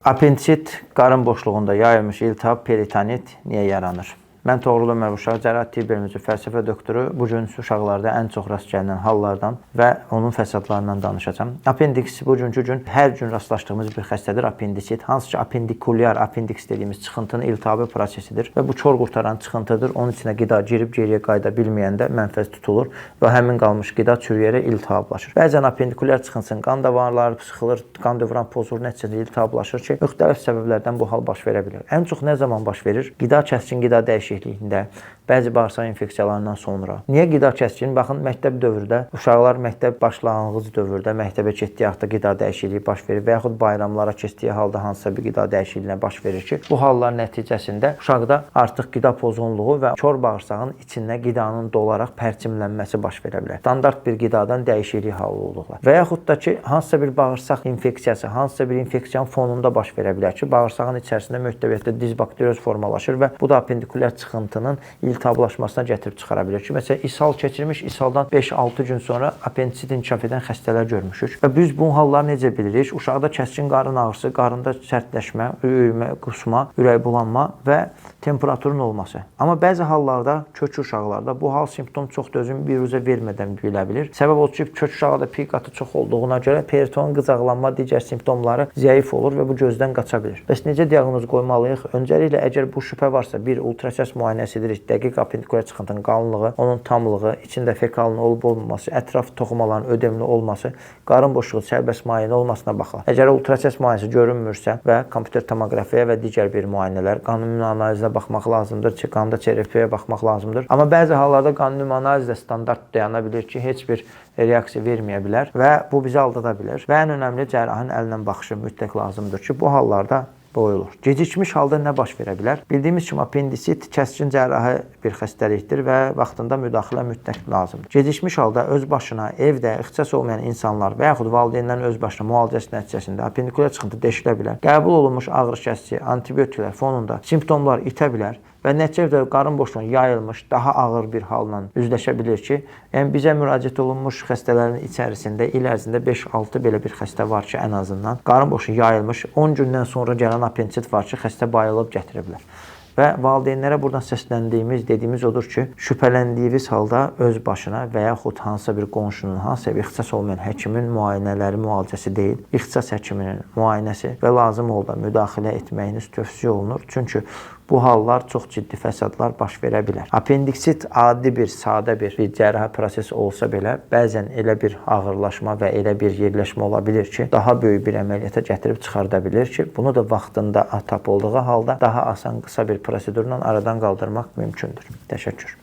Apendisit qarın boşluğunda yayılmış iltihab, peritonit niyə yaranır? Mən Toğrul Ömər, uşaq cərrahi tibb bölümü fəlsəfə doktoru. Bu gün uşaqlarda ən çox rast gəlinən hallardan və onun fəsadlarından danışacağam. Apendiks bugünkü gün hər gün rastlaşdığımız bir xəstədir, apendisit. Hansı ki apendikulyar apendiks dediyimiz çıxıntının iltihabi prosesidir və bu kor qurtaran çıxıntıdır. Onun içinə qida girib geriyə qayıda bilməyəndə mənfəz tutulur və həmin qalmış qida çürüyərək iltihablaşır. Bəzən apendikulyar çıxıntının qan damarları sıxılır, qan dövran pozulur, nəticədə iltihablaşır ki, müxtəlif səbəblərdən bu hal baş verə bilər. Ən çox nə zaman baş verir? Qida kəskin qida dəyişikliyində, bəzi bağırsaq infeksiyalarından sonra. Niyə qida kəskin? Baxın, məktəb dövründə uşaqlar məktəb başlanğıc dövrdə məktəbə getdiyi vaxtda qida dəyişikliyi baş verir və yaxud bayramlara keçdiyi halda hansısa bir qida dəyişikliyinə baş verir ki, bu hallar nəticəsində uşaqda artıq qida pozğunluğu və kor bağırsağın içində qidanın dolaraq pərçimlənməsi baş verə bilər. Standart bir qidadan dəyişiklik halı olduqla. Və yaxud da ki, hansısa bir bağırsaq infeksiyası, hansısa bir infeksiyanın fonunda baş verə bilər ki, bağırsağın içərisində möhtəviyyətdə dizbakterioz formalaşır və bu da apendikulyar çıxıntının iltihablaşmasına gətirib çıxara bilər ki, məsələn, ishal keçirmiş, ishaldan 5-6 gün sonra apendisit inkişaf edən xəstələr görmüşük. Və biz bu halları necə bilirik? Uşaqda kəskin qarın ağrısı, qarında sərtləşmə, öyürmə, qusma, ürək bulanma və temperaturun olması. Amma bəzi hallarda kök uşaqlarda bu hal simptom çox da özünü biruzə vermədən bilə bilir. Səbəb odur ki, kök uşaqlarda piy qatı çox olduğuna görə peritonun qıcaqlanma, digər simptomları zəif olur və bu gözdən qaça bilir. Bəs necə diaqnoz qoymalıyıq? Öncəliklə əgər bu şübhə varsa, bir ultrasəs müayinəsi edirik. Dəqiq apendikulyar çıxıntının qalınlığı, onun tamlığı, içində fekalın olub olmaması, ətraf toxumaların ödemli olması, qarın boşluğu sərbəst müayinə olmasına baxılır. Əgər ultrasəs müayinəsi görünmürsə və kompüter tomoqrafiya və digər bir müayinələr, qan ümumi analizinə baxmaq lazımdır ki, qanda CRP-yə baxmaq lazımdır. Amma bəzi hallarda qan ümumi analiz də standart dayana bilir ki, heç bir reaksiya verməyə bilər və bu bizi aldada bilər. Və ən önəmli cərrahın əllə baxışı mütləq lazımdır ki, bu hallarda boyulur. Gecikmiş halda nə baş verə bilər? Bildiyimiz kimi apendisit kəskin cərrahi bir xəstəlikdir və vaxtında müdaxilə mütləq lazımdır. Gecikmiş halda öz başına evdə ixtisas olmayan insanlar və yaxud valideynlərin öz başına müalicəsi nəticəsində apendikulyar çıxıntı deşilə bilər. Qəbul olunmuş ağrı kəsici, antibiotiklər fonunda simptomlar itə bilər və nəticədə qarın boşluğuna yayılmış daha ağır bir halla üzləşə bilir ki, yəni bizə müraciət olunmuş xəstələrin içərisində il ərzində 5-6 belə bir xəstə var ki, ən azından qarın boşluğu yayılmış 10 gündən sonra gələn apendisit var ki, xəstə bayılıb gətiriblər. Və valideynlərə buradan səsləndiyimiz, dediyimiz odur ki, şübhələndiyiniz halda öz başına və yaxud hansısa bir qonşunun, hansısa bir ixtisas olmayan həkimin müayinələri, müalicəsi deyil, ixtisas həkiminin müayinəsi və lazım olda müdaxilə etməyiniz tövsiyə olunur. Çünki bu hallar çox ciddi fəsadlar baş verə bilər. Apendiksit adi bir, sadə bir cərrahi proses olsa belə, bəzən elə bir ağırlaşma və elə bir yerləşmə ola bilir ki, daha böyük bir əməliyyata gətirib çıxarda bilir ki, bunu da vaxtında tapıldığı halda daha asan, qısa bir prosedurla aradan qaldırmaq mümkündür. Təşəkkür.